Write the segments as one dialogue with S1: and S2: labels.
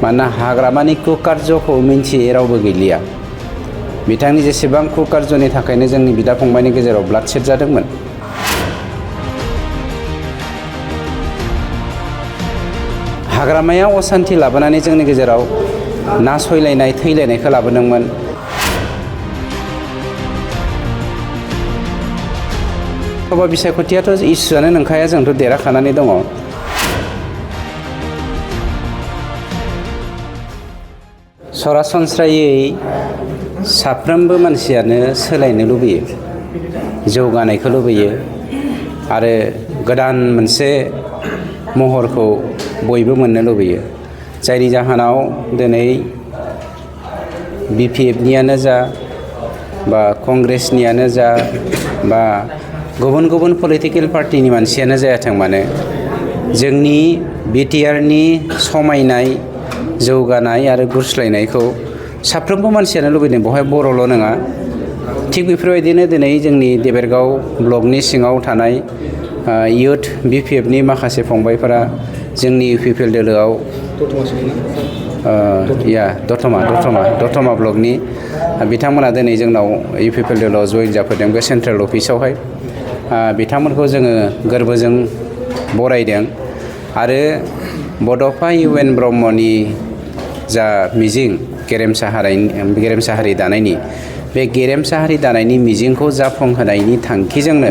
S1: मानोना हाग्रामानि कुकार्यखौ मिन्थियै रावबो गैलिया। बिथांनि जेसेबां कुकार्यनि थाखायनो जोंनि बिदा फंबायनि गेजेराव ब्लाडसेड जादोंमोन। हाग्रामाया असान्थि लाबोनानै जोंनि गेजेराव नासयलायनाय थैलायनायखौ लाबोदोंमोन। सभा बिसायख'थियाथ' इसुआनो नंखाया, जोंथ' देरहाखानानै दङ। सरासनस्रायै साफ्रोमबो मानसियानो सोलायनो लुबैयो, जौगानायखौ लुबैयो आरो गोदान मोनसे महरखौ बयबो मोननो लुबैयो। जायनि जाहोनाव दिनै BPFनियानो जा बा कंग्रेसनियानो जा बा गुबुन गुबुन पलिटिकेल पार्टिनि मानसियानो जायाथों मानो, जोंनि बिटिआरनि समायनाय जौगानाय आरो गुस्लायनायखौ साफ्रोमबो मानसियानो लुबैदों, बेवहाय बर'ल' नङा। थिग बेफोरबायदिनो दिनै जोंनि देबेरगाव ब्लकनि सिङाव थानाय इयुथ BPFनि माखासे फंबायफोरा जोंनि UPPL दोलोआव दतमा ब्लकनि बिथांमोना दिनै जोंनाव UPPL दोलोआव जइन जाफैदों बे सेन्ट्रेल अफिसावहाय। बिथांमोनखौ जोङो गोरबोजों बरायदों आरो बड'फा UN ब्रह्मनि जा मिजिं गेरेमसा हारि दानायनि, बे गेरेमसा हारि दानायनि मिजिंखौ जाफुंहोनायनि थांखिजोंनो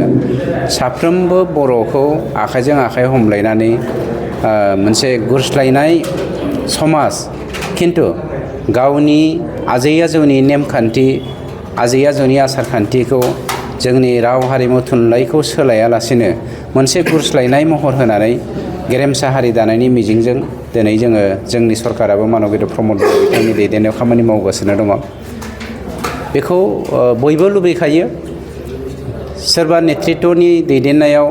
S1: साफ्रोमबो बर'खौ आखाइजों आखाइ हमलायनानै मोनसे गुरस्लायनाय समाज, खिन्थु गावनि आजै आजौनि नेमखान्थि, आजै आजौनि आसारखान्थिखौ, जोंनि राव हारिमु थुनलाइखौ सोलायालासिनो मोनसे गुरस्लायनाय महर होनानै गेरेमसा हारि दानायनि मिजिंजों दिनै जोङो, जोंनि सरकाराबो मानगेन्द्र प्रमद बर' बिथांनि दैदेननायाव खामानि मावगासिनो दङ। बेखौ बयबो लुबैखायो। सोरबा नेतृत्वनि दैदेननायाव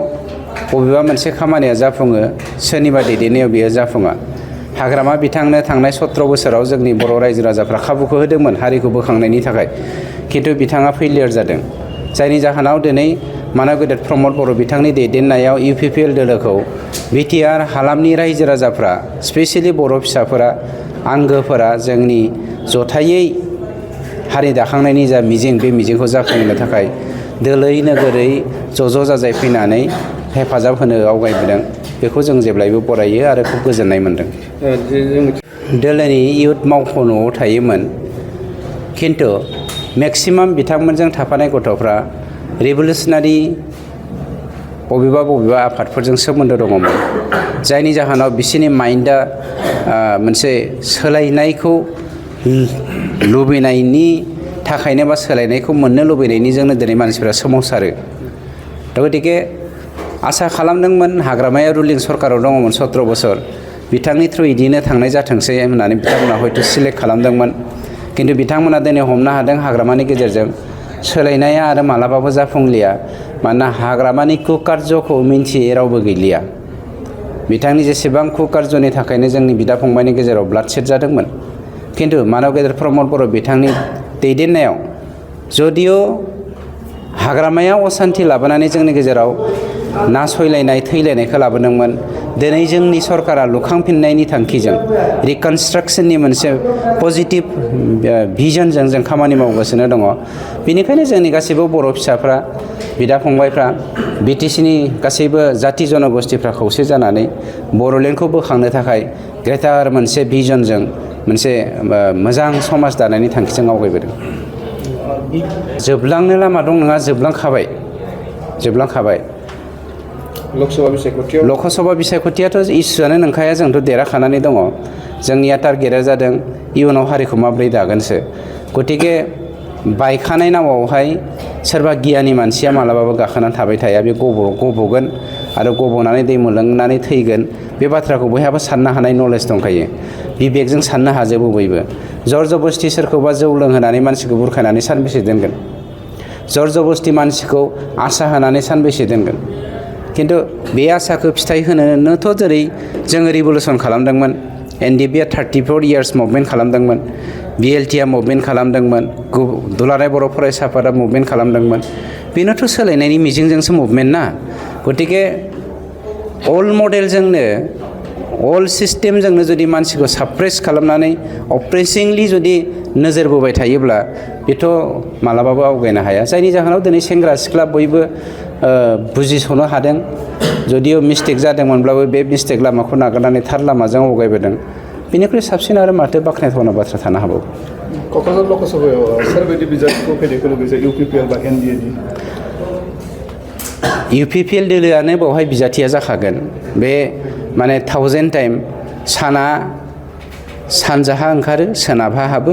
S1: बबेबा मोनसे खामानिया जाफुङो, सोरनिबा दैदेननायाव बेयो जाफुङा। हाग्रामा बिथांनो थांनाय 17 बोसोराव जोंनि बर' रायजो राजाफ्रा खाबुखौ होदोंमोन हारिखौ बोखांनायनि थाखाय, खिन्थु बिथाङा फेलियर जादों। जायनि जाहोनाव दिनै मानगेन्द्र प्रमद बर' बिथांनि दैदेननायाव UPPL दोलोखौ बिटिआर हालामनि रायजो राजाफ्रा, स्पेसियेलि बर' फिसाफोरा, आंगोफोरा जोंनि जथायै हारि दाखांनायनि जा मिजिं, बे मिजिंखौ जाफुंहोनो थाखाय दोलै नोगोरै ज' जाजाय फैनानै हेफाजाब होनो आवगायबोदों। बेखौ जों जेब्लायबो बरायो आरो खुब गोजोननाय मोनदों। दोलोनि इयुथ मावख' न'आव थायोमोन, खिन्थु मेक्सिमाम बिथांमोनजों थाफानाय गथ'फ्रा रिभलिउसनारि बबेबा आफादफोरजों सोमोन्दो दङमोन। जायनि जाहोनाव बिसोरनि माइन्डआ मोनसे सोलायनायखौ लुबैनायनि थाखायनो बा सोलायनायखौ मोननो लुबैनायनिजोंनो दिनै मानसिफ्रा सोमावसारो। दा गतिके आसा खालामदोंमोन, हाग्रामाया रुलिं सरकाराव दङमोन 17 बोसोर, बिथांनि थ्रु इदिनो थांनाय जाथोंसै होननानै बिथांमोना हयथ' सिलेक्ट खालामदोंमोन। खिन्थु बिथांमोना दिनै हमनो हादों हाग्रामानि गेजेरजों सोलायनाया आरो मालाबाबो जाफुंलिया। मानोना हाग्रामानि कुकार्यखौ मिन्थियै रावबो गैलिया। बिथांनि जेसेबां कुकार्यनि थाखायनो जोंनि बिदा फंबायनि गेजेराव ब्लाडसेड जादोंमोन। खिन्थु मानगेन्द्र प्रमद बर' बिथांनि दैदेननायाव जदिअ हाग्रामाया असान्थि लाबोनानै जोंनि गेजेराव नासयलायनाय थैलायनायखौ लाबोदोंमोन, दिनै जोंनि सरकारा लुखांफिननायनि थांखिजों रिकनस्ट्राक्सननि मोनसे पजिटिभ भिजनजों जों खामानि मावगासिनो दङ। बेनिखायनो जोंनि गासैबो बर' फिसाफ्रा, बिदा फंबायफ्रा, BTCनि गासैबो जाथि जनगोष्ठीफ्रा खौसे जानानै बर'लेण्डखौ बोखांनो थाखाय ग्रेटार मोनसे भिजनजों मोनसे मोजां समाज दानायनि थांखिजों आवगायबोदों। जोबलांनो लामा दं नङा, जोबलांखाबाय। लकसभा बिसायख'थियाथ' इसुआनो नंखाया, जोंथ' देरहाखानानै दङ। जोंनिया टारगेटआ जादों इयुनाव हारिखौ माब्रै दागोनसो। गतिके बायखानाय नावावहाय सोरबा गियानि मानसिया मालाबाबो गाखोनानै थाबाय थाया, बे गबगोन आरो गबनानै दै मोलोंनानै थैगोन। बे बाथ्राखौ बयहाबो साननो हानाय नलेज दंखायो, बिबेकजों साननो हाजोबो बयबो। जर जबस्थि सोरखौबा जौ लोंहोनानै मानसिखौ बुरखायनानै सानबेसे दोनगोन? जर जबस्थि मानसिखौ आसा होनानै सानबेसे दोनगोन? खिन्थु बे आसाखौ फिथाइ होनोनोथ' जेरै जोङो रिभलिउसन खालामदोंमोन, NDPआ 34 इयार्स मुभमेन्ट खालामदोंमोन, BLTआ मुभमेन्ट खालामदोंमोन, दुलाराय बर' फरायसा आफादा मुभमेन्ट खालामदोंमोन। बेनोथ' सोलायनायनि मिजिंजोंसो मुभमेन्ट ना। गतिके अल्ड मडेलजोंनो अल सिस्टेमजोंनो जुदि मानसिखौ साप्रेस खालामनानै अप्रेसिंलि जुदि नोजोर बोबाय थायोब्ला बेथ' मालाबाबो आवगायनो हाया। जायनि जाहोनाव दिनै सेंग्रा सिख्ला बयबो बुजिस'नो हादों। जुदिअ मिस्टेक जादोंमोनब्लाबो बे मिस्टेक लामाखौ नागारनानै थार लामाजों आवगायबोदों। बेनिख्रुइ साबसिन आरो माथो बाख्नायथावना बाथ्रा थानो हागौ।
S2: क'क्राझार लकसभायाव सोरबायदि बिजाथिखौ फैनायखौ लुबैयो UPPL बा NDA-नि?
S1: UPPL दोलोआनो बेवहाय बिजाथिया जाखागोन। बे माने 1000 टाइम साना सानजाहा ओंखारो सोनाबहा हाबो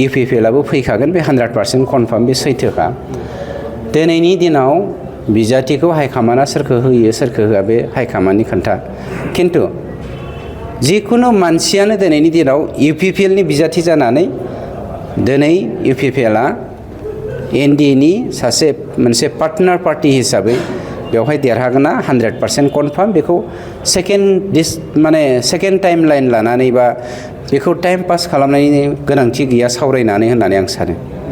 S1: UPPLआबो फैखागोन। बे 100% कनफार्म, बे सैथोखा। दिनैनि दिनाव बिजाथिखौ हाइकामान्डआ सोरखौ होयो सोरखौ होआ बे हाइकामान्डनि खोन्था। खिन्थु जिखुनु मानसियानो दिनैनि दिनाव UPPLनि बिजाथि जानानै दिनै UPPLआ NDA-नि सासे मोनसे पार्टनार पार्टि हिसाबै बेवहाय देरहागोना 100% कनफार्म। बेखौ सेकेन्ड टाइम लाइन लानानै बा बेखौ टाइम पास खालामनायनि गोनांथि गैया सावरायनानै होननानै आं सानो।